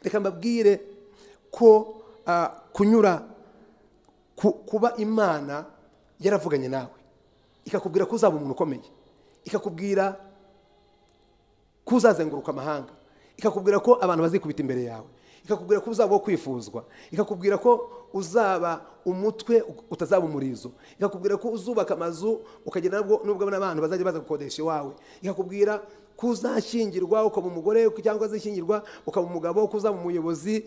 Reka mbabwire ko kunyura kuba Imana yaravuganye nawe, ikakubwira ko uzaba umuntu ukomeye, ikakubwira ko uzazenguruka amahanga, ikakubwira ko abantu bazikubita imbere yawe, ikakubwira ko uzaba wo kwifuzwa, ikakubwira ko uzaba umutwe utazaba umurizo, ikakubwira ko uzubaka amazu ukagenda nubwo n'abantu bazajya baza gukodesha iwawe, ikakubwira ko uzashyingirwa ukaba umugore cyangwa uzashyingirwa ukaba umugabo, ko uzaba umuyobozi,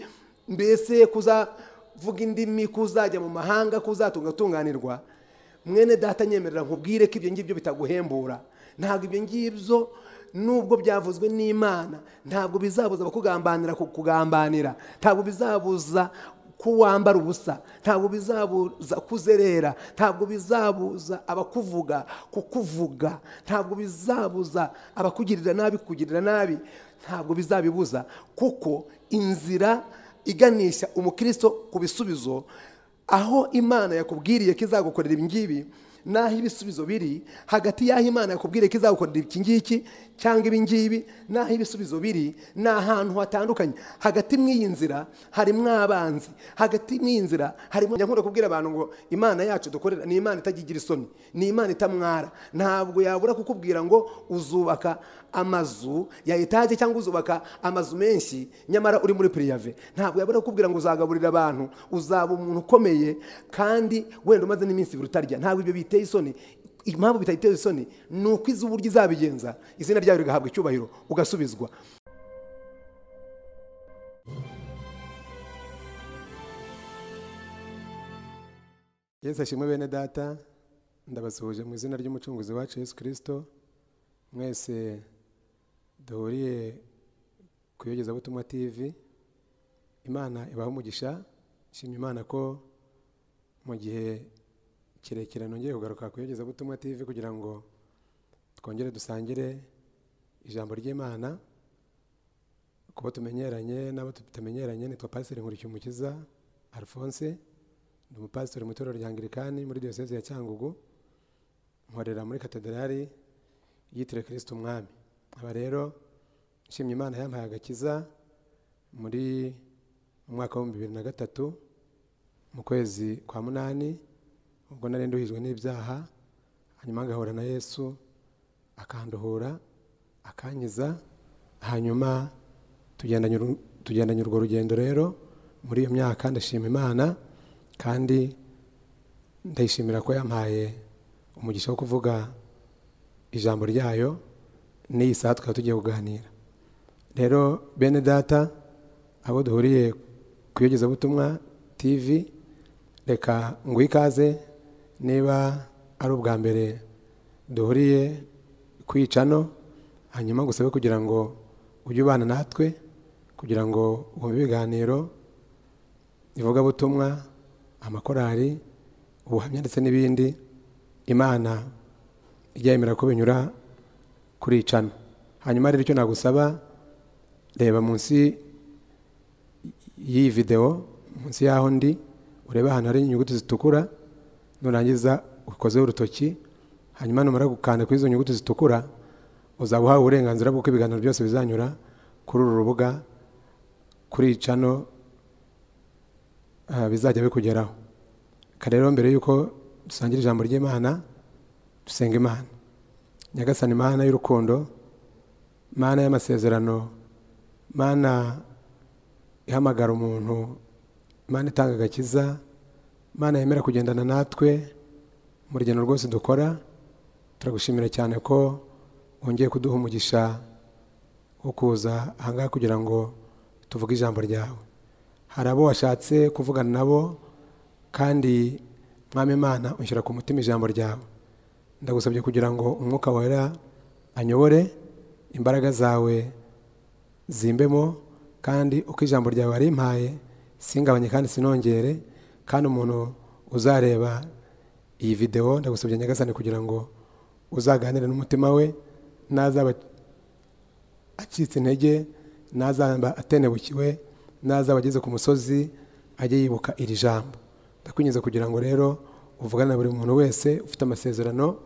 mbese ko uzavuga indimi, ko uzajya mu mahanga, ko uzatunganirwa. Mwene data, nyemerera nkubwire ko ibyo ngibyo bitaguhembura. Ntabwo ibyo ngibyo nubwo byavuzwe n'Imana, ntabwo bizabuza abakugambanira kukugambanira, ntabwo bizabuza ko wambara ubusa, ntabwo bizabuza kuzerera, ntabwo bizabuza abakuvuga kukuvuga, ntabwo bizabuza abakugirira nabi kukugirira nabi, ntabwo bizabibuza, kuko inzira iganisha umukristo ku bisubizo, aho Imana yakubwiriye ko izagukorera ibi ngibi, naho ibisubizo biri hagati y'aho Imana yakubwiriye ko izagukorera iki ngiki cyangwa ibi ngibi, naho ibisubizo biri ni ahantu hatandukanye. Hagati mw'iyi nzira harimo abanzi, hagati mw'iyi nzira harimo. Nkunda kubwira abantu ngo Imana yacu dukorera ni Imana itagigira isoni, ni Imana itamwara. Ntabwo yabura kukubwira ngo uzubaka amazu ya etaje cyangwa uzubaka amazu menshi nyamara uri muri priyave. Ntabwo yabura kukubwira ngo uzagaburira abantu, uzaba umuntu ukomeye kandi wenda umaze n'iminsi ibiri utarya. Ntabwo ibyo biteye isoni. Impamvu bitayiteye isoni ni uko izi uburyo izabigenza, izina ryayo rigahabwa icyubahiro, ugasubizwa. Yesu ashimwe. Bene data, ndabasuhuje mu izina ry'Umucunguzi wacu Yesu Kristo. Mwese duhuriye ku Iyogezabutumwa TV, Imana ibaha umugisha. Nshimye Imana ko mu gihe kirekire nongeye kugaruka ku Iyogezabutumwa TV kugira ngo twongere dusangire ijambo ry'Imana. Kuba tumenyeranye n'abo tutamenyeranye, nitwa Pasiteri Nkurikiyumukiza Alphonse, ndi umupasitori mu itorero rya Anglikani muri Diyoseze ya Cyangugu, nkorera muri Katedrali yitiriwe Kristo Umwami. Aba rero nshimye Imana yampaye agakiza muri mwaka wa 2003 mu kwezi kwa 8, ubwo nari nduhijwe n'ibyaha, hanyuma ngahura na Yesu akanduhura akankiza, hanyuma tugendanye urwo rugendo. Rero muri iyo myaka ndashima Imana kandi ndayishimira ko yampaye umugisha wo kuvuga ijambo ryayo. N'iyi saha tukaba tugiye kuganira. Rero bene data, abo duhuriye ku Iyogezabutumwa TV, reka nguhe ikaze niba ari ubwa mbere duhuriye kwicano, hanyuma ngusabe kugira ngo ujye ubana natwe kugira ngo wumve ibiganiro, ivugabutumwa, amakorari, ubuhamya ndetse n'ibindi Imana ijya yemera ko binyura kuri icano. Hanyuma rero icyo nagusaba, reba munsi y'iyi video, munsi y'aho ndi, urebe ahantu hari inyuguti zitukura, nurangiza ukozeho urutoki, hanyuma numara gukanda kuri izo nyuguti zitukura uzaba uhawe uburenganzira bw'uko ibiganiro byose bizanyura kuri uru rubuga, kuri icano, bizajya bikugeraho. Rero mbere y'uko dusangira ijambo ry'Imana, dusenga Imana. Nyagasani Mana y'urukundo, Mana y'amasezerano, Mana ihamagara umuntu, Mana itanga agakiza, Mana yemera kugendana natwe mu rugendo rwose dukora, turagushimira cyane ko wongeye kuduha umugisha wo kuza ahangaha kugira ngo tuvuge ijambo ryawe. Hari abo washatse kuvugana nabo, kandi Mwami Imana unshyira ku mutima ijambo ryawe. Ndagusabye kugira ngo Umwuka Wera anyobore, imbaraga zawe zimbemo, kandi uko ijambo ryawe warimpaye singabanye kandi sinongere. Kandi umuntu uzareba iyi video, ndagusabye Nyagasani kugira ngo uzaganire n'umutima we, nazaba acitse intege, nazaba atenebukiwe, nazaba ageze ku musozi, ajye yibuka iri jambo. Ndakwinginze kugira ngo rero uvugane na buri muntu wese ufite amasezerano,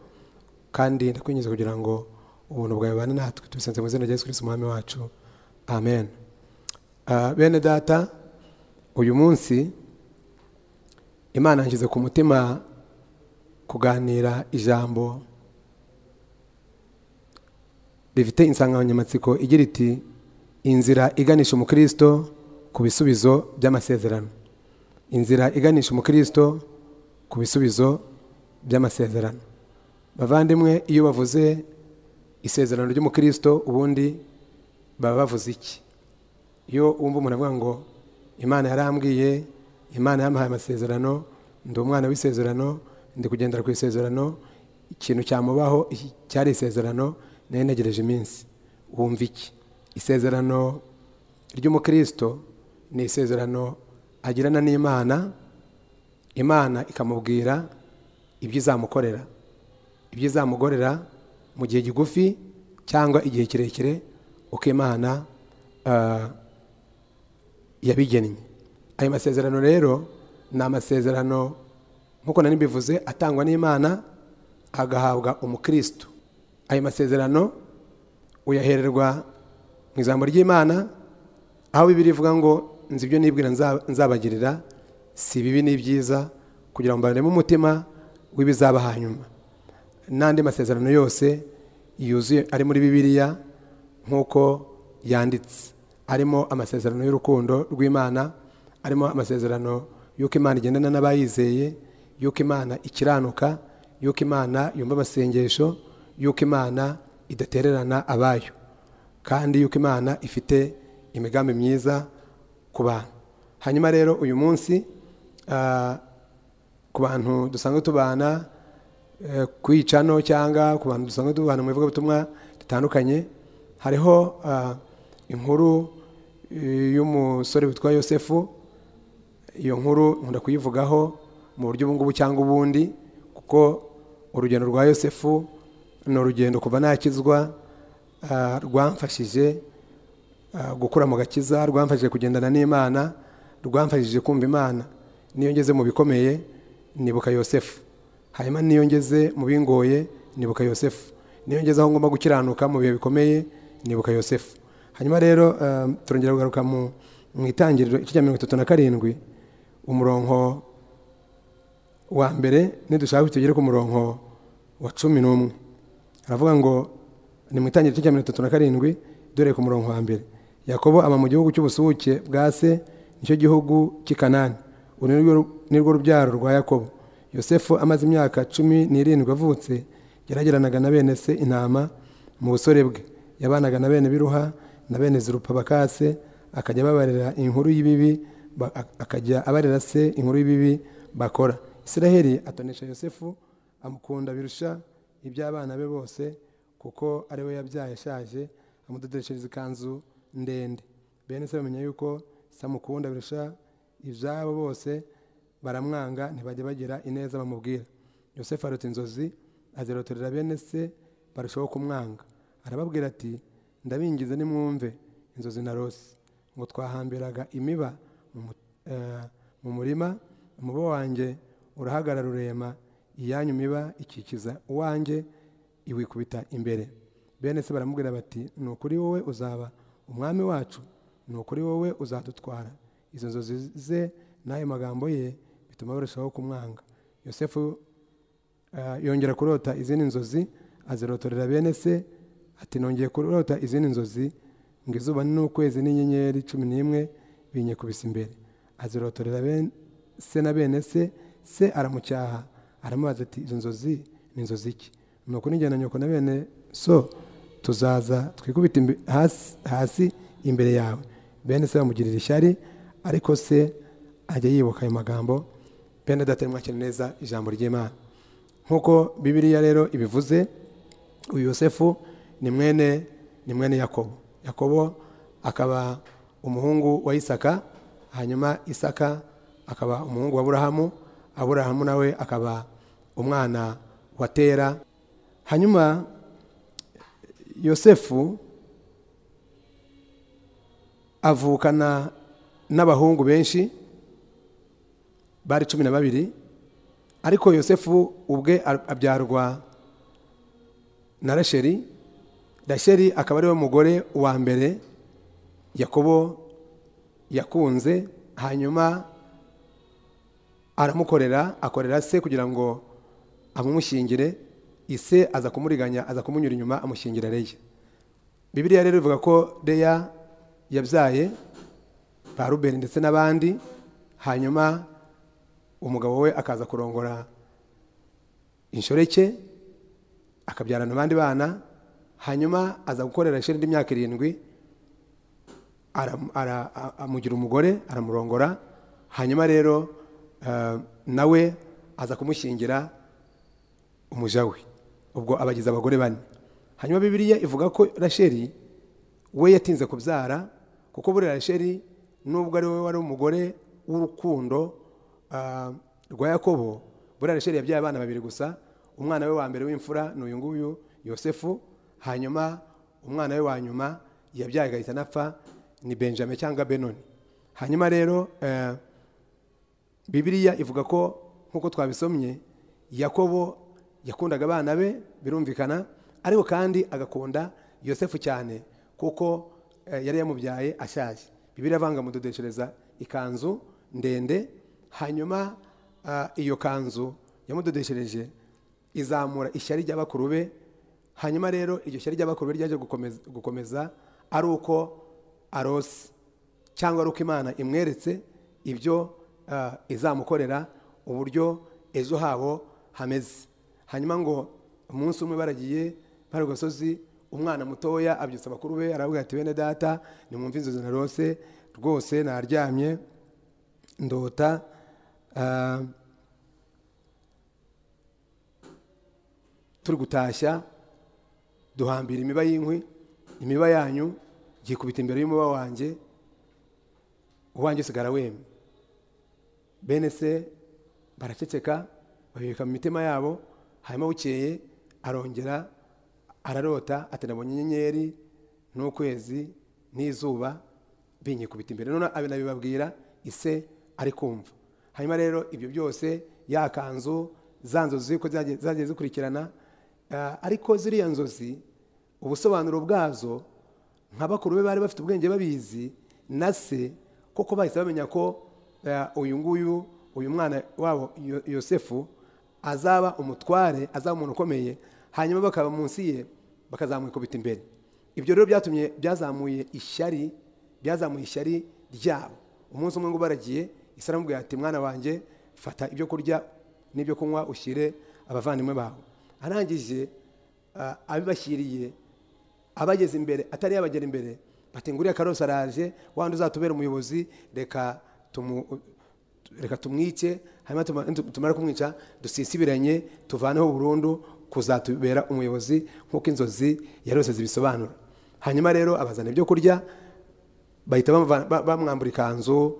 kandi ndakwinginze kugira ngo ubuntu bwawe bubane natwe. Tubisenze mu izina rya Yesu Kristo Umwami wacu, amen. Bene data, uyu munsi Imana yanshyize ku mutima kuganira ijambo rifite insanganyamatsiko igira iti inzira iganisha umukristo ku bisubizo by'amasezerano. Inzira iganisha umukristo ku bisubizo by'amasezerano. Bavandimwe, iyo bavuze isezerano ry'umukristo ubundi baba bavuze iki? Iyo wumva umuntu avuga ngo Imana yarambwiye, Imana yampaye amasezerano, ndi umwana w'isezerano, ndi kugendera ku isezerano, ikintu cyamubaho cyari isezerano, nari ntegereje iminsi. Wumva iki? Isezerano ry'umukristo ni isezerano agirana n'Imana, Imana ikamubwira ibyo izamukorera, ibyo izamugorera mu gihe gigufi cyangwa igihe kirekire, uko Imana yabigennye. Ayo masezerano rero ni amasezerano nk'uko nari mbivuze atangwa n'Imana agahabwa umukristo. Ayo masezerano uyahererwa mu ijambo ry'Imana, aho Bibiliya ivuga ngo nzi ibyo nibwira nzabagirira, si bibi n'ibyiza, kugira ngo mbaremo umutima w'ibizaba hanyuma. N'andi masezerano yose yuzuye ari muri Bibiliya nk'uko yanditse, arimo amasezerano y'urukundo rw'Imana, arimo amasezerano y'uko Imana igendana n'abayizeye, y'uko Imana ikiranuka, y'uko Imana yumva amasengesho, y'uko Imana idatererana abayo, kandi y'uko Imana ifite imigambi myiza ku bantu. Hanyuma rero uyu munsi ku bantu dusanzwe tubana kwicano cyangwa ku bantu dusanzwe tubana mu ivugabutumwa ritandukanye, hariho inkuru y'umusore witwa Yosefu. Iyo nkuru nkunda kuyivugaho mu buryo ubungubu cyangwa ubundi, kuko urugendo rwa Yosefu ni urugendo kuva nakizwa rwamfashije gukura mu gakiza, rwamfashije kugendana n'Imana, rwamfashije kumva Imana. Niyo ngeze mu bikomeye nibuka Yosefu, hanyuma niyo ngeze mu bingoye nibuka Yosefu, niyo ngeze aho ngomba gukiranuka mu bihe bikomeye nibuka Yosefu. Hanyuma rero turongera kugaruka mu itangiriro igice cya 37 umurongo wa mbere, nidushaka tugere ku murongo wa 11. Aravuga ngo ni mu itangiriro igice cya 37 dore ku murongo wa mbere. Yakobo aba mu gihugu cy'ubusuhuke bwa se, nicyo gihugu cy'i Kanani. Uru nirwo rubyaro rwa Yakobo. Yosefu amaze imyaka 17 avutse, yaragiranaga na bene se intama mu busore bwe. Yabanaga na bene Biruha na bene Zirupa bakase, akajya ababarira inkuru y'ibibi, akajya abarira se inkuru y'ibibi bakora. Isiraheli atonesha Yosefu, amukunda birusha iby'abana be bose, kuko ari we yabyaye ashaje, amudodeshereza ikanzu ndende. Bene se bamenya yuko se amukunda birusha ibyabo bose, baramwanga ntibajya bagira ineza bamubwira. Yosefu arota inzozi, azirotorera bene se, barushaho kumwanga. Arababwira ati ndabingize nimwumve inzozi narose, ngo twahambiraga imiba mu murima, umuba wanjye urahagarara urema, iyanyu miba ikikiza uwanjye iwikubita imbere. Bene se baramubwira bati ni ukuri wowe uzaba umwami wacu, ni ukuri wowe uzadutwara. Izo nzozi ze n'ayo magambo ye bituma barushaho kumwanga. Yosefu yongera kurota izindi nzozi, azirotorera bene se, ati nongeye kurota izindi nzozi, ngo izuba n'ukwezi n'inyenyeri 11 binyikubise imbere. Azirotorera bene se na bene se, se aramucyaha, aramubaza ati izo nzozi ni inzozi iki? Nuko nijyana nyoko na bene so tuzaza twikubita hasi imbere yawe. Bene se bamugirira ishyari, ariko se ajya yibuka ayo magambo. Bene data, mwakire neza ijambo ry'Imana. Nkuko Bibiliya rero ibivuze, uyu Yosefu ni mwene Yakobo. Yakobo akaba umuhungu wa Isaka, hanyuma Isaka akaba umuhungu wa Aburahamu, Aburahamu nawe akaba umwana wa Tera. Hanyuma Yosefu avukana n'abahungu benshi bari 12, ariko Yosefu ubwe abyarwa na Rasheli. Rasheli akaba ari we mugore wa mbere Yakobo yakunze, hanyuma aramukorera, akorera se kugira ngo amumushyingire. Ise aza kumuriganya, aza kumunyura inyuma, amushyingira Leya. Bibiliya rero ivuga ko Leya yabyaye ba Rubeni ndetse n'abandi, hanyuma umugabo we akaza kurongora inshoreke akabyarana abandi bana, hanyuma aza gukorera Rasheli indi myaka 7, amugira umugore, aramurongora. Hanyuma rero nawe aza kumushyingira umuja we, ubwo abagize abagore 4. Hanyuma Bibiliya ivuga ko Rasheli we yatinze kubyara, kuko buriya Rasheli nubwo ari we wari umugore w'urukundo rwa Yakobo, buriya Rasheli yabyaye abana 2 gusa. Umwana we wa mbere w'imfura ni uyu nguyu Yosefu, hanyuma umwana we wa nyuma yabyaye agahita anapfa ni Benjamin cyangwa Benoni. Hanyuma rero Bibiliya ivuga ko nk'uko twabisomye, Yakobo yakundaga abana be birumvikana, ariko kandi agakunda Yosefu cyane kuko yari yamubyaye ashaje. Bibiliya avanga mudodeshereza ikanzu ndende, hanyuma iyo kanzu yamudodeshereje izamura ishyari ry'abakuru be. Hanyuma rero iryo shyari ry'abakuru be ryaje gukomeza ari uko arose, cyangwa ari uko Imana imweretse ibyo izamukorera, uburyo ejo habo hameze. Hanyuma ngo umunsi umwe baragiye bari ku gasozi, umwana mutoya abyutsa abakuru be, aravuga ati bene data nimwumve inzozi narose, rwose naryamye ndota turi gutashya, duhambira imiba y'inkwi, imiba yanyu gikubita imbere y'umuba wanjye, uwanjye usigara wemye. Bene se baraceceka, babibika mu mitima yabo. Hanyuma bukeye arongera ararota ati nabonye inyenyeri n'ukwezi n'izuba binyikubita imbere. None abibabwira ise ari kumva. Hanyuma rero ibyo byose ya kanzu za nzozi ko zagiye zikurikirana, ariko ziriya nzozi ubusobanuro bwazo nka bakuru be bari bafite ubwenge babizi, na se koko bahise bamenya ko uyu nguyu, uyu mwana wabo Yosefu azaba umutware, azaba umuntu ukomeye, hanyuma bakaba munsi ye bakazamwikubita imbere. Ibyo rero byatumye byazamuye ishyari, byazamuye ishyari ryabo. Umunsi umwe ngo baragiye, ise aramubwira ati mwana wanjye fata ibyo kurya n'ibyo kunywa ushyire abavandimwe bawe. Arangije abibashyiriye, abageze imbere, atari yabagera imbere, bati nguriya karose araje, wandi uzatubera umuyobozi, reka tumwice, hanyuma tumara kumwica dusisibiranye tuvaneho burundu kuzatubera umuyobozi nk'uko inzozi yarose zibisobanura. Hanyuma rero abazana ibyo kurya, bahita bamwambura ikanzu,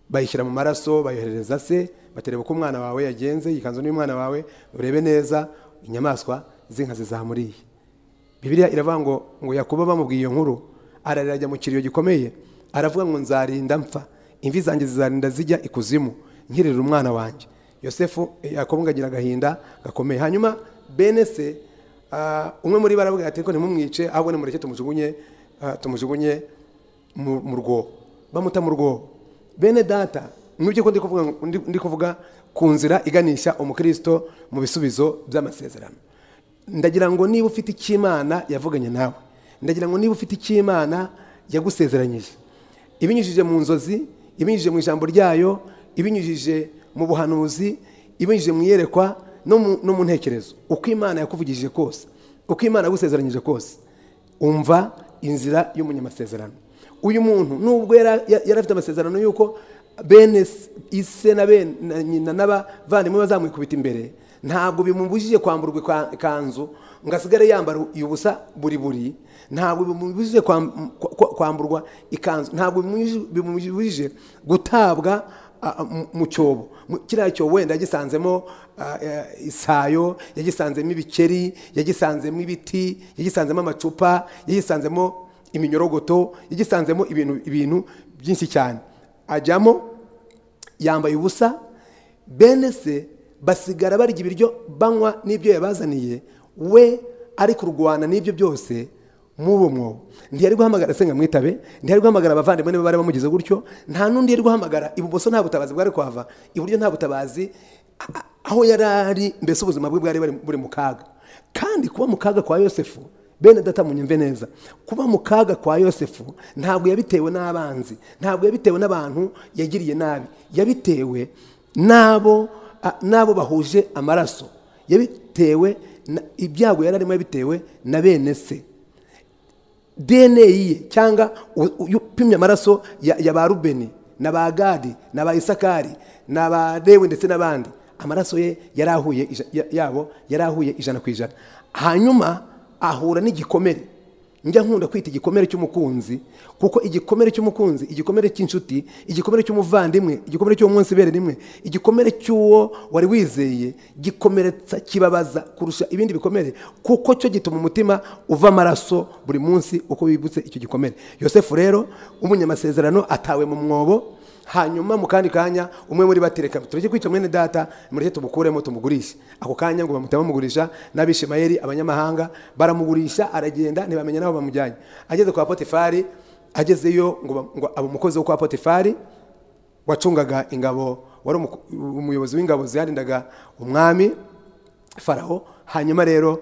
bayishyira mu maraso, bayoherereza se, batereba uko umwana wawe yagenze, iyi kanzu ni umwana wawe, urebe neza inyamaswa z'inkazi zamuriye. Bibiliya iravuga ngo Yakobo bamubwiye iyo nkuru, ararira ajya mu kiriyo gikomeye, aravuga ngo nzarinda mpfa, imvi zanjye zizarinda zijya ikuzimu, nkirira umwana wanjye. Yosefu Yakobo agira agahinda gakomeye. Hanyuma bene se umwe muri baravuga ati ko ntimumwice, ahubwo nimureke tumujugunye mu rwobo. Bamuta mu rwobo. Bene data, mwibye ko ndi kuvuga ku nzira iganisha umukristo mu bisubizo by'amasezerano. Ndagira ngo niba ufite icy'Imana yavuganye nawe, ndagira ngo niba ufite icy'Imana yagusezeranyije, ibinyujije mu nzozi, ibinyujije mu ijambo ryayo, ibinyujije mu buhanuzi, ibinyujije mu iyerekwa no mu ntekerezo, uko Imana yakuvugishije kose, uko Imana yagusezeranyije kose, umva inzira y'umunyamasezerano. Uyu muntu nubwo yari afite amasezerano yuko bene ise na bene nyina n'abavandimwe bazamwikubita imbere, ntabwo bimubujije kwamburwa ikanzu ngo asigare yambara ubusa buri buri, ntabwo bimubujije kwamburwa ikanzu, ntabwo bimubujije gutabwa mu cyobo. Kiriya cyobo wenda yagisanzemo isayo, yagisanzemo ibikeri, yagisanzemo ibiti, yagisanzemo amacupa, yagisanzemo iminyorogoto, yagisanzemo ibintu byinshi cyane. Ajyamo yambaye ubusa, bene se basigara barya ibiryo banywa n'ibyo yabazaniye, we ari kurwana n'ibyo byose Mubo mwobo ntiyari guhamagara se ngo amwitabe, ntiyari guhamagara abavandimwe niba bari bamugize gutyo, nta n'undi yari guhamagara. Ibumoso nta butabazi bwari kuhava, iburyo nta butabazi, aho yari ari mbese ubuzima bwe bwari buri mu kaga. Kandi kuba mu kaga kwa Yosefu, bene data munyumve neza, kuba mu kaga kwa Yosefu ntabwo yabitewe n'abanzi, ntabwo yabitewe n'abantu yagiriye nabi, yabitewe n'abo bahuje amaraso, yabitewe ibyago yari arimo, yabitewe na bene se. DNA ye cyangwa upimye amaraso ya ba Rubeni na ba Gadi na ba Isakari na ba Lewi ndetse n'abandi, amaraso ye yarahuye yabo yarahuye 100%. Hanyuma ahura n'igikomere. Njya nkunda kwita igikomere cy'umukunzi, kuko igikomere cy'umukunzi, igikomere cy'inshuti, igikomere cy'umuvandimwe, igikomere cy'umunsi bere rimwe, igikomere cy'uwo wari wizeye, gikomeretsa kibabaza kurusha ibindi bikomere, kuko cyo gituma umutima uva amaraso buri munsi uko wibutse icyo gikomere. Yosefu rero umunyamasezerano atawe mu mwobo. Hanyuma mu kandi kanya umwe muri batereka tureke kwica mwene data, mureke tumukuremo tumugurishe. Ako kanya ngo bamutema bamugurisha n'Abishimayeli abanyamahanga baramugurisha, aragenda ntibamenya naho bamujyanye. Ageze kwa Potifari, agezeyo ngo abo umukozi wo kwa Potifari wacungaga ingabo, wari umuyobozi w'ingabo ziharindaga umwami Farao. Hanyuma rero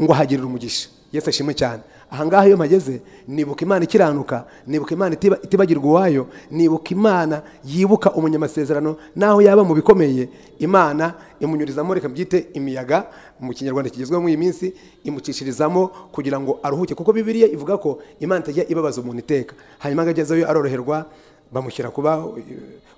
ngo hagirira umugisha. Yesu ashimwe cyane. Ahangaha iyo mpageze nibuka Imana ikiranuka, nibuka Imana itibagirwa uwayo, nibuka Imana yibuka umunyamasezerano naho yaba mu bikomeye. Imana imunyurizamo, reka mbyite imiyaga mu Kinyarwanda kigezweho muri iyi minsi, imucishirizamo kugira ngo aruhuke, kuko Bibiliya ivuga ko Imana itajya ibabaza umuntu iteka. Hanyuma agezeyo aroroherwa, bamushyira kuba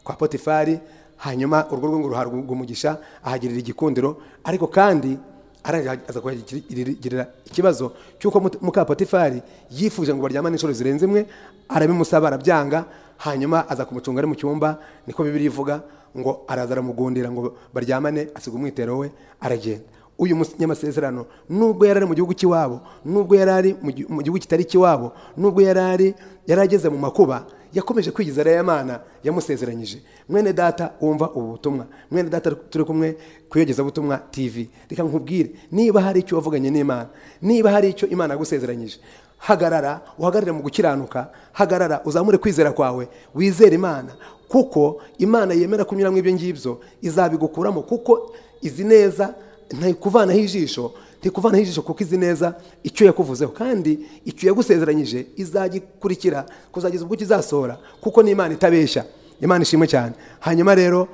kwa Potifari. Hanyuma urwo rwo ngo ruhabwa umugisha, ahagirira igikundiro. Ariko kandi aza kuhagirira ikibazo cy'uko muka Potifari yifuje ngo baryamane inshuro zirenze imwe, arabimusaba arabyanga. Hanyuma aza kumucunga ari mu cyumba, niko Bibiliya ivuga, ngo araza aramugundira ngo baryamane, asiga umwitero we aragenda. Uyu munyamasezerano nubwo yari ari mu gihugu cy'iwabo, nubwo yari ari mu gihugu kitari cy'iwabo, nubwo yari ageze mu makuba, yakomeje kwigizera ya Mana yamusezeranyije. Mwene data wumva ubu butumwa, mwene data turi kumwe kuyogeza butumwa TV, reka nkubwire, niba hari icyo wavuganye n'Imana, niba hari icyo Imana yagusezeranyije, hagarara, uhagarare mu gukiranuka, hagarara uzamure kwizera kwawe, wizere Imana, kuko Imana yemera kunyura mu ibyo ngibyo izabigukuramo, kuko izi neza ntikuvanaho ijisho, ntikuvanaho ijisho, kuko izi neza icyo yakuvuzeho, kandi icyo yagusezeranyije izagikurikira kuzageza ubwo kizasohora, kuko ni Imana itabeshya. Imana ishimwe cyane. Hanyuma rero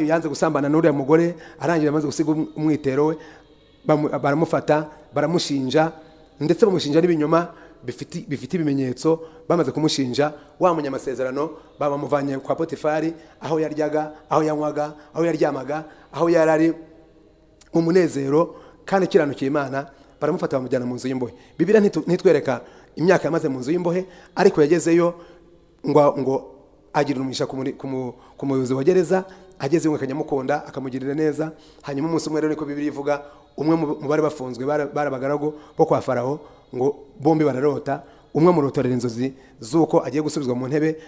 yanze gusambana n'uriya mugore, arangira amaze gusiga umwitero we, baramufata baramushinja, ndetse bamushinja n'ibinyoma bifite ibimenyetso. Bamaze kumushinja wa munyamasezerano babamuvanye kwa Potifari, aho yaryaga, aho yanywaga, aho yaryamaga, aho yarari mu munezero kandi kiranukiye Imana, baramufata bamujyana mu nzu y'imbohe. Bibiliya ntitwereka imyaka yamaze mu nzu y'imbohe, ariko yagezeyo ngo agirira umugisha ku muyobozi wa gereza. Agezeyo ngo akanyamukunda akamugirira neza. Hanyuma umunsi umwe rero niko Bibiliya ivuga, umwe mu bari bafunzwe barabagaragu bo kwa Farao, ngo bombi bararota, umwe amurotorera inzozi z'uko agiye gusubizwa mu ntebe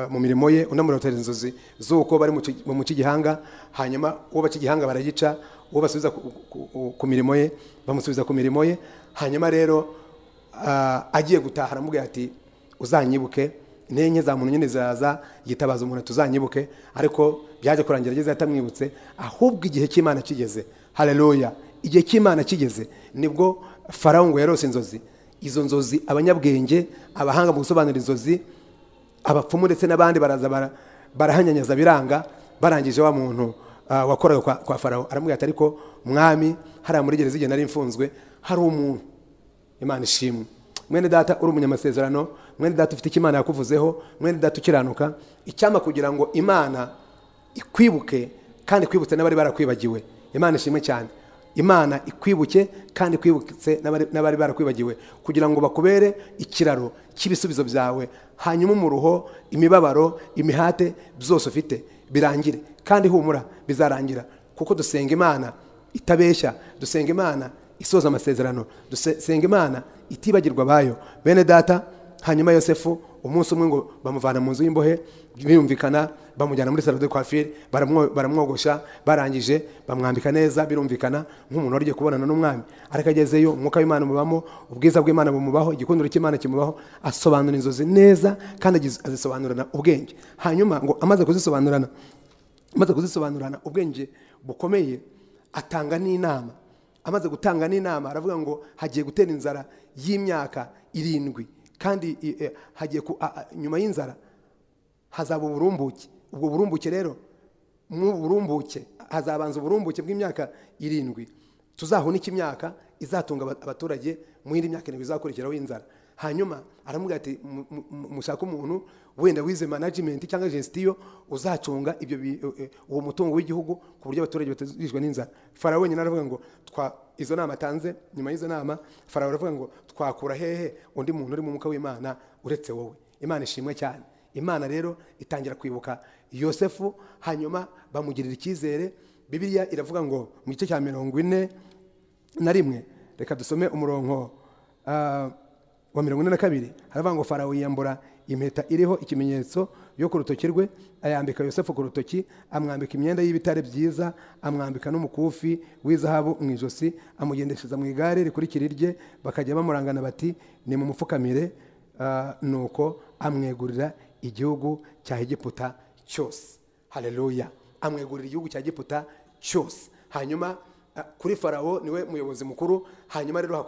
mu mirimo ye, undi amurotorera inzozi z'uko bari mu gihanga. Hanyuma uwo baca igihanga baragica, uwo basubiza ku mirimo ye bamusubiza ku mirimo ye. Hanyuma rero agiye gutaha aramubwira ati uzanyibuke, intege za muntu nyine ziraza, yitabaza umuntu tuzanyibuke. Ariko byaje kurangira ageze atamwibutse, ahubwo igihe cy'Imana kigeze. Haleluya! Igihe cy'Imana kigeze nibwo Farao ngo yarose inzozi. Izo nzozi abanyabwenge, abahanga mu gusobanura inzozi, abapfumu ndetse n'abandi baraza barahanyanyaza biranga. Barangije wa muntu wakoraga kwa Farao aramubwira ati ariko mwami, hariya muri gereza igihe nari mfunzwe hari umuntu. Imana ishimwe. Mwene data uri umunyamasezerano, mwene data ufite icyo Imana yakuvuzeho, mwene data ukiranuka, icyama kugira ngo Imana ikwibuke kandi ikwibutse n'abari barakwibagiwe. Imana ishimwe cyane. Imana ikwibuke kandi ikwibutse n'abari barakwibagiwe, kugira ngo bakubere ikiraro cy'ibisubizo byawe. Hanyuma umuruho, imibabaro, imihate byose ufite birangire, kandi humura bizarangira, kuko dusenga Imana itabeshya, dusenga Imana isoza amasezerano, dusenga Imana itibagirwa bayo. Bene data, hanyuma Yosefu Umunsi umwe ngo bamuvana mu nzu y'imbohe, birumvikana, bamujyana muri salon de coiffure, baramwogosha, barangije bamwambika neza, birumvikana nk'umuntu wari ugiye kubonana n'umwami. Ariko agezeyo umwuka w'Imana umubamo, ubwiza bw'Imana bumubaho, igikundiro cy'Imana kimubaho, asobanura inzozi neza kandi azisobanurana ubwenge. Hanyuma ngo amaze kuzisobanurana ubwenge bukomeye, atanga n'inama. Amaze gutanga n'inama aravuga ngo hagiye gutera inzara y'imyaka 7, kandi hagiye nyuma y'inzara hazaba uburumbuke. Ubwo burumbuke rero, mu burumbuke hazabanza uburumbuke bw'imyaka 7, tuzahunika imyaka izatunga abaturage mu yindi myaka 7 izakurikiraho inzara. Hanyuma aramubwira ati mushaka umuntu wenda wize management cyangwa gestion uzacunga ibyo uwo mutungo w'igihugu ku buryo abaturage batazishwe n'inzara. Farawo wenyine aravuga ngo izo nama atanze, nyuma y'izo nama Farawo aravuga ngo twakura hehe undi muntu uri mu mwuka w'Imana uretse wowe? Imana ishimwe cyane. Imana rero itangira kwibuka Yosefu, hanyuma bamugirira icyizere. Bibiliya iravuga ngo mu gice cya 41, reka dusome umurongo wa 42, haravuga ngo Farawo yiyambura impeta iriho ikimenyetso yo ku rutoki rwe, ayambika Yosefu ku rutoki, amwambika imyenda y'ibitare byiza, amwambika n'umukufi w'izahabu mu ijosi, amugendeshereza mu igare rikurikira irye, bakajya bamurangana bati ni mu mupfukamire. Nuko amwegurira igihugu cya Egiputa cyose. Haleluya, amwegurira igihugu cya Egiputa cyose. Hanyuma kuri Farawo niwe muyobozi mukuru. Hanyuma rero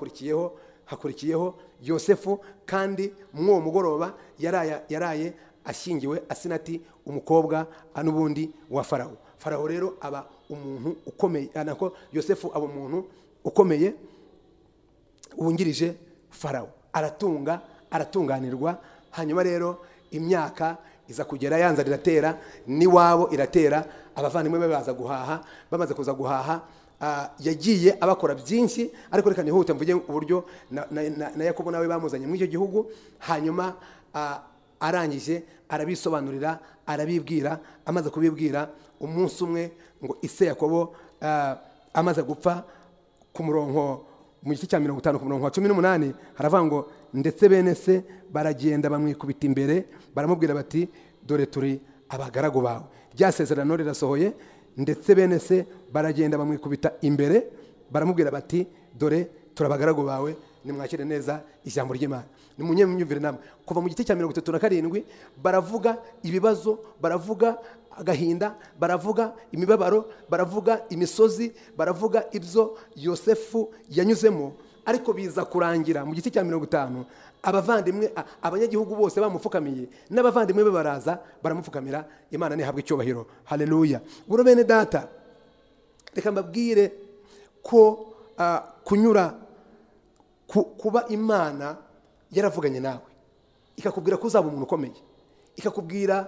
hakurikiyeho Yosefu, kandi mw'uwo mugoroba yaraye ashyingiwe Asinati, umukobwa n'ubundi wa Farawo. Farawo rero aba umuntu ukomeye, nako Yosefu aba umuntu ukomeye wungirije Farawo, aratunga, aratunganirwa. Hanyuma rero imyaka iza kugera, yanza iratera, niwabo iratera, abavandimwe be baza guhaha. Bamaze kuza guhaha, yagiye abakora byinshi, ariko reka nihute mvuge uburyo na Yakobo nawe bamuzanye muri icyo gihugu. Hanyuma arangije arabisobanurira, arabibwira. Amaze kubibwira, umunsi umwe ngo ise Yakobo amaze gupfa, ku murongo mu gice cya 50 ku murongo wa 18 haravuga ngo ndetse bene se baragenda bamwikubita imbere, baramubwira bati dore turi abagaragu bawe. Rya sezerano rirasohoye. Ndetse bene se baragenda bamwikubita imbere, baramubwira bati dore turi abagaragu bawe, nimwakire neza ijambo ry'Imana. Nimunyumvire namwe. Kuva mu gice cya 37 baravuga ibibazo, baravuga agahinda, baravuga imibabaro, baravuga imisozi, baravuga ibyo Yosefu yanyuzemo. Ariko biza kurangira mu gice cya 50 abavandimwe, abanyagihugu bose bamupfukamiye, n'abavandimwe be baraza baramupfukamira. Imana nihabwe icyubahiro. Haleluya. Buro bene data, reka mbabwire ko kunyura kuba Imana yaravuganye nawe, ikakubwira ko uzaba umuntu ukomeye, ikakubwira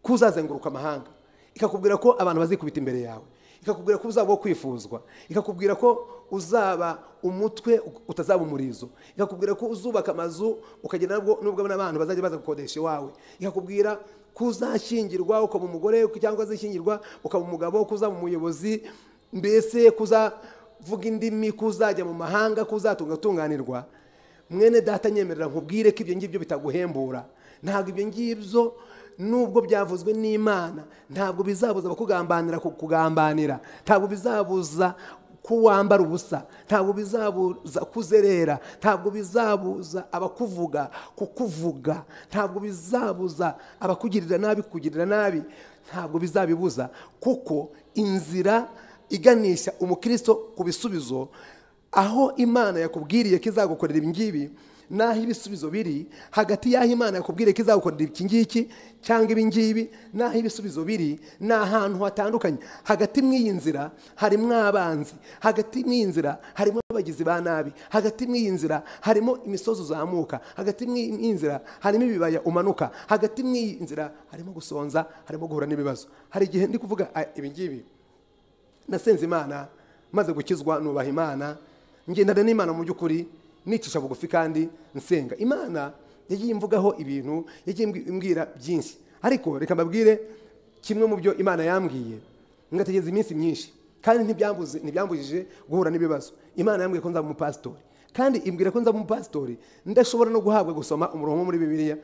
ko uzazenguruka amahanga, ikakubwira ko abantu bazikubita imbere yawe, ikakubwira ko uzaba wo kwifuzwa, ikakubwira ko uzaba umutwe utazaba umurizo, ikakubwira ko uzubaka amazu ukagenda nubwo n'abantu bazajya baza gukodesha iwawe, ikakubwira ko uzashyingirwa ukaba umugore cyangwa azishyingirwa ukaba umugabo, ko uzaba umuyobozi, mbese kuzavuga indimi, ko uzajya mu mahanga, ko uzatunganirwa. Mwene data, nyemerera nkubwire ko ibyo ngibyo bitaguhembura. Ntabwo ibyo ngibyo nubwo byavuzwe n'Imana, ntabwo bizabuza abakugambanira kukugambanira, ntabwo bizabuza ko wambara ubusa, ntabwo bizabuza kuzerera, ntabwo bizabuza abakuvuga kukuvuga, ntabwo bizabuza abakugirira nabi kukugirira nabi, ntabwo bizabibuza, kuko inzira iganisha umukristo ku bisubizo, aho Imana yakubwiriye ko izagukorera ibi ngibi, naho ibisubizo biri hagati y'aho Imana yakubwiriye ko izagukorera iki ngiki cyangwa ibi ngibi, naho ibisubizo biri ni ahantu hatandukanye. Hagati mw'iyi nzira harimo abanzi, hagati mw'iyi nzira harimo abagizi ba nabi, hagati mw'iyi nzira harimo imisozi uzamuka, hagati mw'iyi nzira harimo ibibaya umanuka, hagati mw'iyi nzira harimo gusonza, harimo guhura n'ibibazo. Hari igihe ndi kuvuga ibi ngibi, nasenze Imana maze gukizwa, nubaha Imana, ngendana n'Imana mu by'ukuri, nicisha bugufi kandi nsenga. Imana yagiye imvugaho ibintu, yagiye imbwira byinshi, ariko reka mbabwire kimwe mu byo Imana yambwiye ngategereza iminsi myinshi, kandi ntibyambujije guhura n'ibibazo. Imana yambwiye ko nzaba umupasitori, Kandi imbwira ko nzaba umupasitori, ndashobora no guhabwa gusoma umurongo muri Bibiliya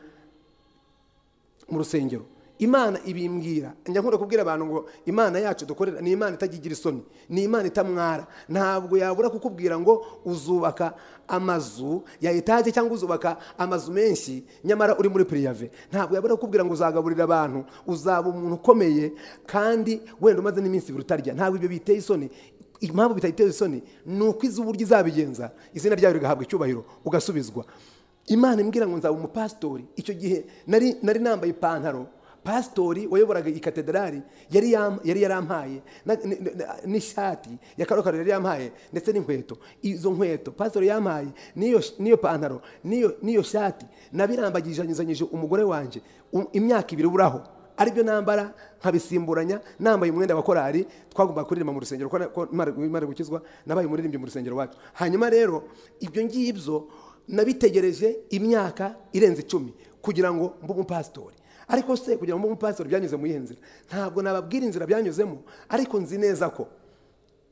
mu rusengero. Imana ibimbwira. Njya nkunda kubwira abantu ngo Imana yacu dukorera ni Imana itagigira isoni, ni Imana itamwara. Ntabwo yabura kukubwira ngo uzubaka amazu ya etaje cyangwa uzubaka amazu menshi nyamara uri muri prive. Ntabwo yabura kukubwira ngo uzagaburira abantu, uzaba umuntu ukomeye kandi wenda umaze n'iminsi ibiri utarya. Ntabwo ibyo biteye isoni. Impamvu bitayiteye isoni ni uko izi uburyo izabigenza, izina ryayo rigahabwa icyubahiro, ugasubizwa. Imana imbwira ngo nzaba umupasitori. Icyo gihe nari nambaye ipantaro pastori wayoboraga ikatedrali yari yarampaye n'ishati ya karokaro yari yampaye ndetse n'inkweto. Izo nkweto pastori yampaye niyo pantaro niyo shati nabirambagijanyije umugore wanje imyaka ibiri buraho aribyo nambara nkabisimburanya, nambaye umwenda wa korali twagomba kuririmba mu rusengero ko imara gukizwa nabaye umuririmbyi mu rusengero wacu. Hanyuma rero ibyo ngibyo nabitegereje imyaka irenze 10 kugira ngo mbe umupasitori. Ariko se kugira ngo umupasitori byanyuze mu yihe nzira? Ntabwo nababwira inzira byanyuzemo, ariko nzi neza ko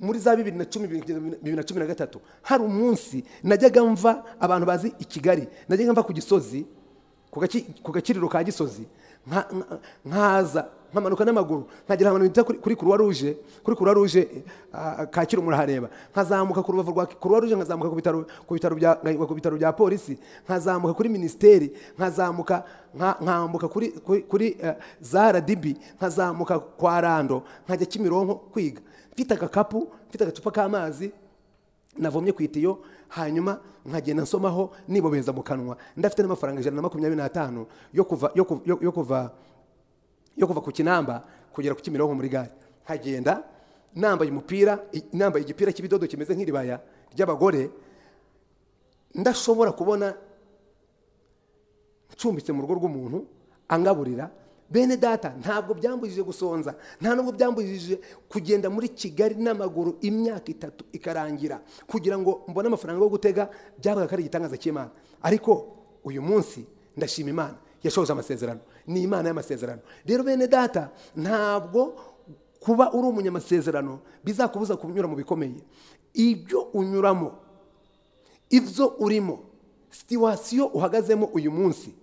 muri za 2010 2013 hari umunsi najyaga mva, abantu bazi i Kigali, najyaga mva ku Gisozi, ku gakiriro ka Gisozi, nkaza nkamanuka n'amaguru nkagera ahantu bita kuri Croix Rouge, kuri Croix Rouge Kacyiru murahareba, nkazamuka ku rubavu rwa Croix Rouge, nkazamuka ku bitaro bya polisi, nkazamuka kuri ministeri, nkazamuka nkambuka kuri za RDB, nkazamuka kwa Rando, nkajya Kimironko kwiga, mfite agakapu, mfite agacupa k'amazi navomye ku itiyo, hanyuma nkagenda nsomaho nibobeza mu kanwa, ndafite n'amafaranga 125 yo kuva ku Kinamba kugera ku Kimironko muri gare. Nkagenda nambaye umupira, nambaye igipira cy'ibidodo kimeze nk'iribaya ry'abagore, ndashobora kubona ncumbitse mu rugo rw'umuntu angaburira. Bene data, ntabwo byambujije gusonza, nta nubwo byambujije kugenda muri Kigali n'amaguru imyaka 3 ikarangira kugira ngo mbone amafaranga yo gutega, byabaga ari igitangaza cy'Imana. Ariko uyu munsi ndashima Imana yashoje amasezerano, ni Imana y'amasezerano. Rero bene data, ntabwo kuba uri umunyamasezerano bizakubuza kunyura mu bikomeye. Ibyo unyuramo, ibyo urimo, situation uhagazemo uyu munsi,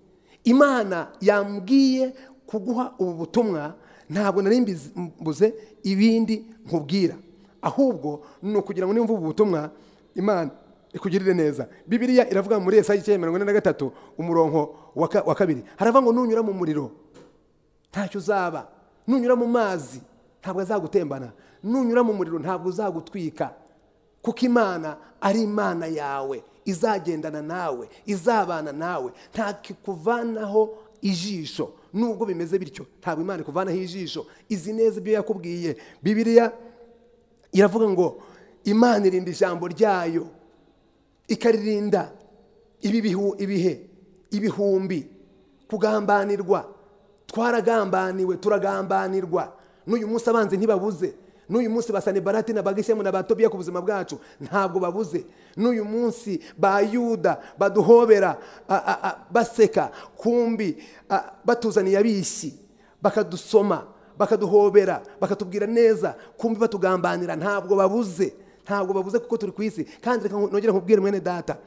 Imana yambwiye kuguha ubu butumwa, ntabwo nari mbuze ibindi nkubwira, ahubwo ni ukugira ngo nimva ubu butumwa Imana ikugirire neza. Bibiliya iravuga muri Yesaya 43 umurongo wa 2, haravuga ngo nunyura mu muriro ntacyo uzaba, nunyura mu mazi ntabwo azagutembana, nunyura mu muriro ntabwo uzagutwika, kuko Imana ari Imana yawe, izagendana nawe, izabana nawe, ntakikuvanaho ijisho. Nubwo bimeze bityo, ntabwo Imana ikuvanaho ijisho, izi neza ibyo yakubwiye. Bibiliya iravuga ngo Imana irinda ijambo ryayo, ikaririnda ibihe ibihumbi kugambanirwa. Twaragambaniwe, turagambanirwa. N'uyu munsi abanzi ntibabuze, n'uyu munsi basanibarati na bagishemu na batobiya ku buzima bwacu ntabwo babuze. N'uyu munsi ba Yuda baduhobera baseka, kumbi batuzaniye abisi bakadusoma, bakaduhobera, bakatubwira neza, kumbi batugambanira. Ntabwo babuze, ntabwo babuze kuko turi ku isi. Kandi reka nongere nkubwire mwene data,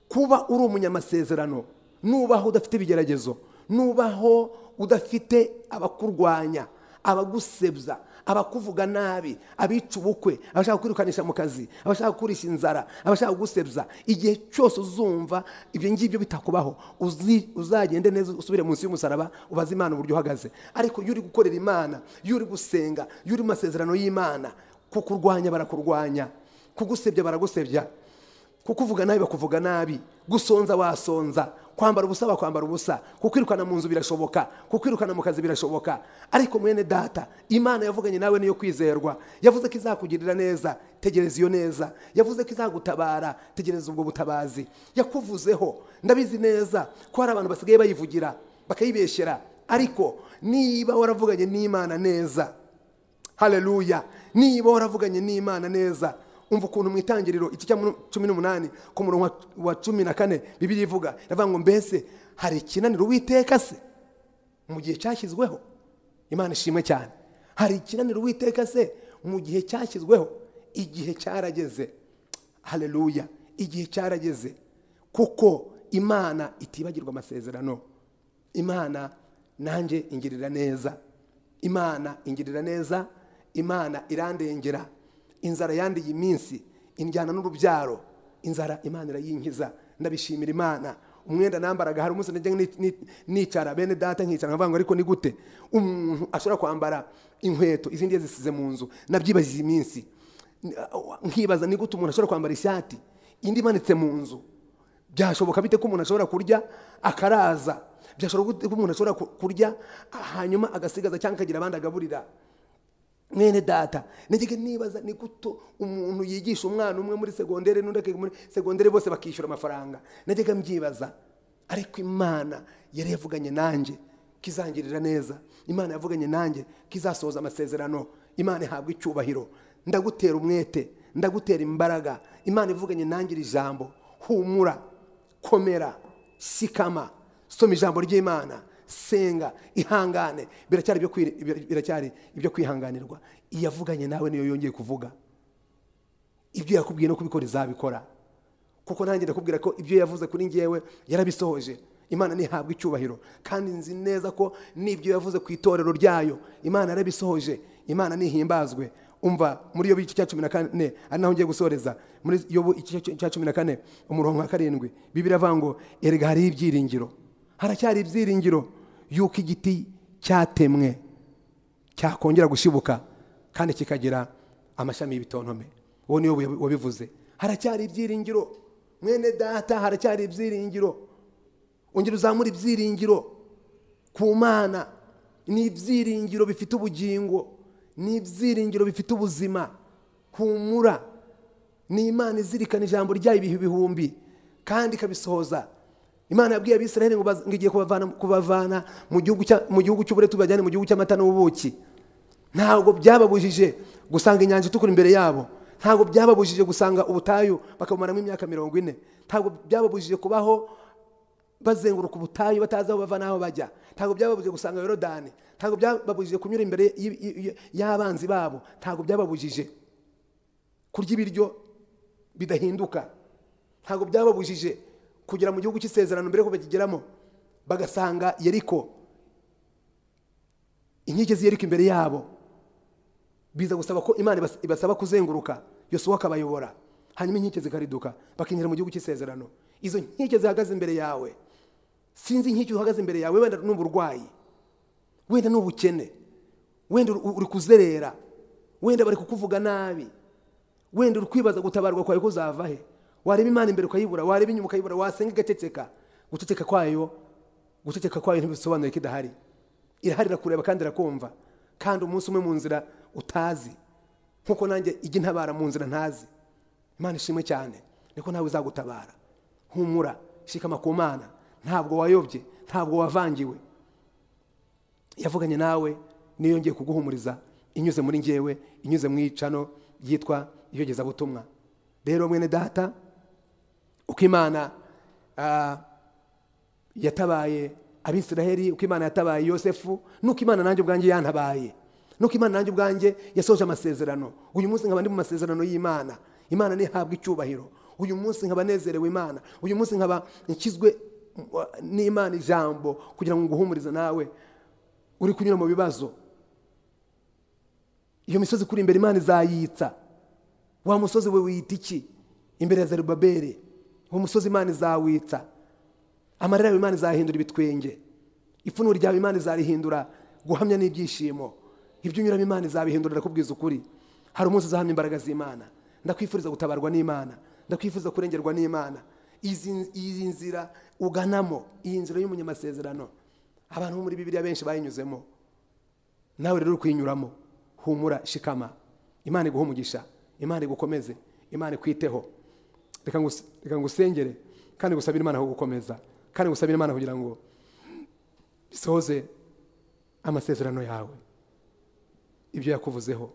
kuba uri umunyamasezerano, nubaho udafite ibigeragezo, nubaho udafite abakurwanya, abagusebya, abakuvuga nabi, abica ubukwe, abashaka kwirukanisha mu kazi, abashaka kurisha inzara, abashaka kugusebya, igihe cyose uzumva ibyo ngibyo bitakubaho, uzagende neza usubire munsi y'umusaraba ubaze Imana uburyo uhagaze. Ariko iyo uri gukorera Imana, iyo uri gusenga, iyo uri mu masezerano y'Imana, kukurwanya barakurwanya, kugusebya baragusebya, kukuvuga nabi bakuvuga nabi, gusonza wasonza, kwambara ubusa bakwambara ubusa, kukwirukana mu nzu birashoboka, kukwirukana mu kazi birashoboka. Ariko mwene data, Imana yavuganye nawe niyo kwizerwa. Yavuze ko izakugirira neza, tegereza iyo neza. Yavuze ko izagutabara, tegereza ubwo butabazi. Yakuvuzeho, ndabizi neza ko hari abantu basigaye bayivugira bakayibeshyera, ariko niba waravuganye n'Imana neza, haleluya, niba waravuganye n'Imana neza, umva ukuntu mu itangiriro iki cya 18 ku murongo wa 14 Bibiliya ivuga, iravuga ngo mbese hari ikinaniro Uwiteka se mu gihe cyashyizweho? Imana ishimwe cyane. Hari ikinaniro Uwiteka se mu gihe cyashyizweho? Igihe cyarageze. Haleluya. Igihe cyarageze kuko Imana itibagirwa amasezerano. Imana nanjye ingirira neza, Imana ingirira neza, Imana irandengera. Inzara yandiye iminsi injyana n'urubyaro, inzara Imana irayinkiza, ndabishimira Imana. Umwenda nambaraga, hari umunsi najya nicara bene data nkicara nkavuga ngo ariko ni gute umuntu ashobora kwambara inkweto izindi zisize mu nzu? Nabyibajije iminsi nkibaza ni gute umuntu ashobora kwambara ishati indi imanitse mu nzu? Byashoboka bite ko umuntu ashobora kurya akaraza? Byashoboka gute ko umuntu ashobora kurya hanyuma agasigaza cyangwa akagira abandi agaburira? Mwene data, nigeze nibaza ni gute umuntu yigisha umwana umwe muri segondere n'undi akiga muri segondere bose bakishyura amafaranga. Najyaga mbyibaza, ariko Imana yari yavuganye nanjye kizangirira neza. Imana yavuganye nanjye kizasohoza amasezerano. Imana ihabwa icyubahiro. Ndagutera umwete, ndagutera imbaraga. Imana ivuganye nanjye iri jambo, humura, komera, shikama, soma ijambo ry'Imana, senga, ihangane. Biracyari ibyo kwihanganirwa. Iyavuganye nawe niyo yongeye kuvuga. Ibyo yakubwiye no kubikora izabikora. Kuko nanjye ndakubwira ko ibyo yavuze kuri njyewe yarabisohoje. Imana ntihabwa icyubahiro, kandi nzi neza ko n'ibyo yavuze ku itorero ryayo Imana yarabisohoje. Imana nihimbazwe. Umva muri Yobu igice cya 14, ari naho ngiye gusoreza. Muri Yobu igice cya 14 umurongo wa 7, Bibiliya iravuga ngo erega hari ibyiringiro, haracyari ibyiringiro yuko igiti cyatemwe cyakongera gushibuka kandi kikagira amashami y'ibitontome. Uwo niyo wabivuze. Haracyari ibyiringiro mwene data, haracyari ibyiringiro. Ongera uzamura ibyiringiro ku Mana. Ni ibyiringiro bifite ubugingo, ni ibyiringiro bifite ubuzima. Humura, ni Imana izirikana ijambo ryayo ibihe ibihumbi kandi ikabisohoza. Imana yabwiye Abisirayeli ngo igiye kubavana mu gihugu cy'uburetwa bajyane mu gihugu cy'amata n'ubuki. Ntabwo byababujije gusanga inyanja itukura imbere yabo, ntabwo byababujije gusanga ubutayu bakabumaramo imyaka 40, ntabwo byababujije kubaho bazenguruka ubutayu batazi aho bava n'aho bajya, ntabwo byababujije gusanga Yorodani, ntabwo byababujije kunyura imbere y'abanzi babo, ntabwo byababujije kurya ibiryo bidahinduka, ntabwo byababujije kugera mu gihugu cy'isezerano mbere ko bakigeramo bagasanga Yeriko, inkike z'Yeriko imbere yabo. Biza gusaba ko Imana ibasaba kuzenguruka, Yosuwa akabayobora, hanyuma inkike zikariduka bakinjira mu gihugu cy'isezerano. Izo nkike zihagaze imbere yawe, sinzi inkike uhagaze imbere yawe, wenda n'uburwayi, wenda n'ubukene, wenda uri kuzerera, wenda bari kukuvuga nabi, wenda uri kwibaza gutabarwa kwawe kuzava he. Wareba Imana imbere ukayibura, wareba inyuma ukayibura, wasenga igaceceka. Guceceka kwayo ntibisobanuye ko idahari. Irahari, irakureba kandi irakumva. Kandi umunsi umwe mu nzira utazi, nkuko nanjye ijya intabara mu nzira ntazi, Imana ishimwe cyane, niko nawe izagutabara. Humura, shikama ku Mana. Ntabwo wayobye, ntabwo wavangiwe. Yavuganye nawe niyo yongeye kuguhumuriza inyuze muri njyewe, inyuze mu icano ryitwa iyogezabutumwa. Rero mwene data, uko Imana yatabaye Abisiraheli, uko Imana yatabaye Yosefu, nuko Imana nanjye ubwanjye yantabaye, nuko Imana nanjye ubwanjye yasoje amasezerano. Uyu munsi nkaba ndi mu masezerano y'Imana. Imana ntihabwa icyubahiro. Uyu munsi nkaba nezerewe Imana. Uyu munsi nkaba nkizwe n'Imana ijambo kugira ngo nguhumurize nawe uri kunyura mu bibazo. Iyo misozi kuri imbere Imana izayitsa. Wa musozi we wita iki imbere ya Zerubabeli? Uwo musozi Imana izawitsa. Amarira yawe Imana izahindura ibitwenge. Ipfunwe ryawe Imana izarihindura guhamya n'ibyishimo. Ibyo unyuramo Imana izabihindura, ndakubwiza ukuri. Hari umunsi uzahamya imbaraga z'Imana. Ndakwifuriza gutabarwa n'Imana, ndakwifuza kurengerwa n'Imana. Izi nzira uganamo, iyi nzira y'umunyamasezerano, abantu muri Bibiliya benshi bayinyuzemo, nawe rero uri kuyinyuramo. Humura, shikama. Imana iguhe umugisha, Imana igukomeze, Imana ikwiteho. Reka ngusengere kandi ngusabire Imana kugukomeza, kandi ngusabire Imana kugira ngo isohoze amasezerano yawe, ibyo yakuvuzeho.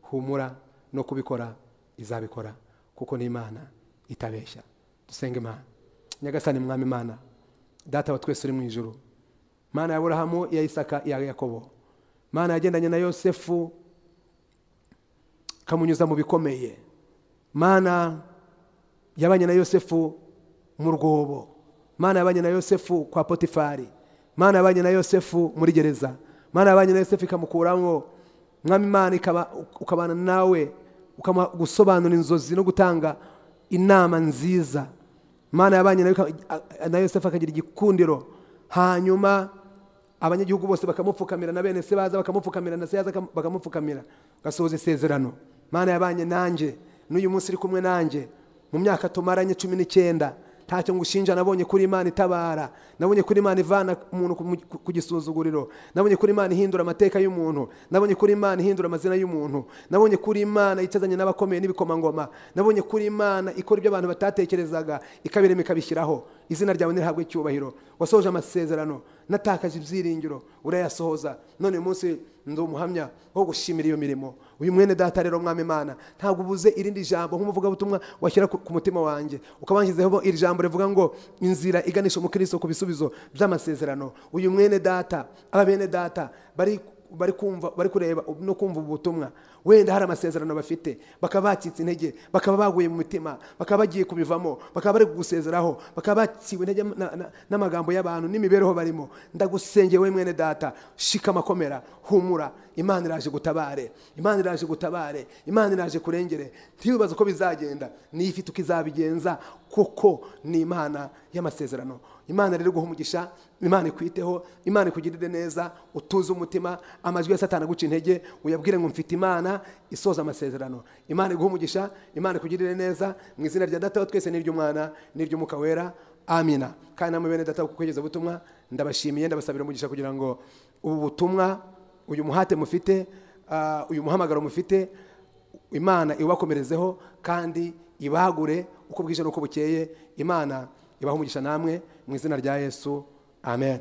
Humura, no kubikora izabikora, kuko ni Imana itabeshya. Dusenge Imana. Nyagasani Mwami Imana, Data wa twese uri mu ijuru, Mana ya Aburahamu, ya Isaka, ya Yakobo, Mana yagendanye na Yosefu kamunyuza mu bikomeye, Mana yabanye na Yosefu mu rwobo, Imana yabanye na Yosefu kwa Potifari, Imana yabanye na Yosefu muri gereza, Imana yabanye na Yosefu ikamukuramo. Mwami Imana ukabana nawe, ukamuha gusobanura inzozi no gutanga inama nziza. Imana yabanye na Yosefu akagira igikundiro, hanyuma abanyagihugu bose bakamupfukamira, na bene se baza bakamupfukamira, na se yaza bakamupfukamira, gasohoza isezerano. Imana yabanye nanjye n'uyu munsi iri kumwe nanjye mu myaka tumaranye 19, ntacyo ngushinja. Nabonye kuri Imana itabara, nabonye kuri Imana ivana umuntu ku gisuzuguriro, nabonye kuri Imana ihindura amateka y'umuntu, nabonye kuri Imana ihindura amazina y'umuntu, nabonye kuri Imana icazanye n'abakomeye n'ibikomangoma, nabonye kuri Imana ikora ibyo abantu batatekerezaga ikabirema ikabishyiraho. Izina ryawe nirihabwe icyubahiro. Wasohoje amasezerano, natakaje ibyiringiro urayasohoza. None uyu munsi ndi umuhamya wo gushimira iyo mirimo. Uyu mwene data rero Mwami Imana, ntabwo ubuze irindi jambo nk'umuvugabutumwa washyira ku mutima wanjye, ukabanshyizeho iri jambo rivuga ngo inzira iganisha umukristo ku bisubizo by'amasezerano. Uyu mwene data, aba bene data bari kumva, bari kureba no kumva ubutumwa, wenda hari amasezerano bafite bakaba bacitse intege, bakaba baguye mu mitima, bakaba bagiye kubivamo, bakaba bari kugusezeraho, bakaba baciwe intege n'amagambo y'abantu n'imibereho barimo. Ndagusengeye we mwene data, shikama, komera, humura, Imana iraje gutabare, Imana iraje gutabare, Imana iraje kurengere. Ntiwibaze uko bizagenda, niyo ifite uko izabigenza, kuko ni Imana y'amasezerano. Imana rero iguhe umugisha, Imana ikwiteho, Imana ikugirire neza, utuze umutima. Amajwi ya Satani aguca intege uyabwire ngo mfite Imana isoza amasezerano. Imana iguhe umugisha, Imana ikugirire neza, mu izina rya Data wa twese n'iry'Umwana n'iry'Umwuka Wera, amina. Kandi namwe bene Data kugeza ubutumwa ndabashimiye, ndabasabira umugisha kugira ngo ubu butumwa, uyu muhate mufite, uyu muhamagaro mufite, Imana ibakomerezeho kandi ibagure uko bwije n'uko bukeye. Imana ibahe umugisha namwe mu izina rya Yesu, amen.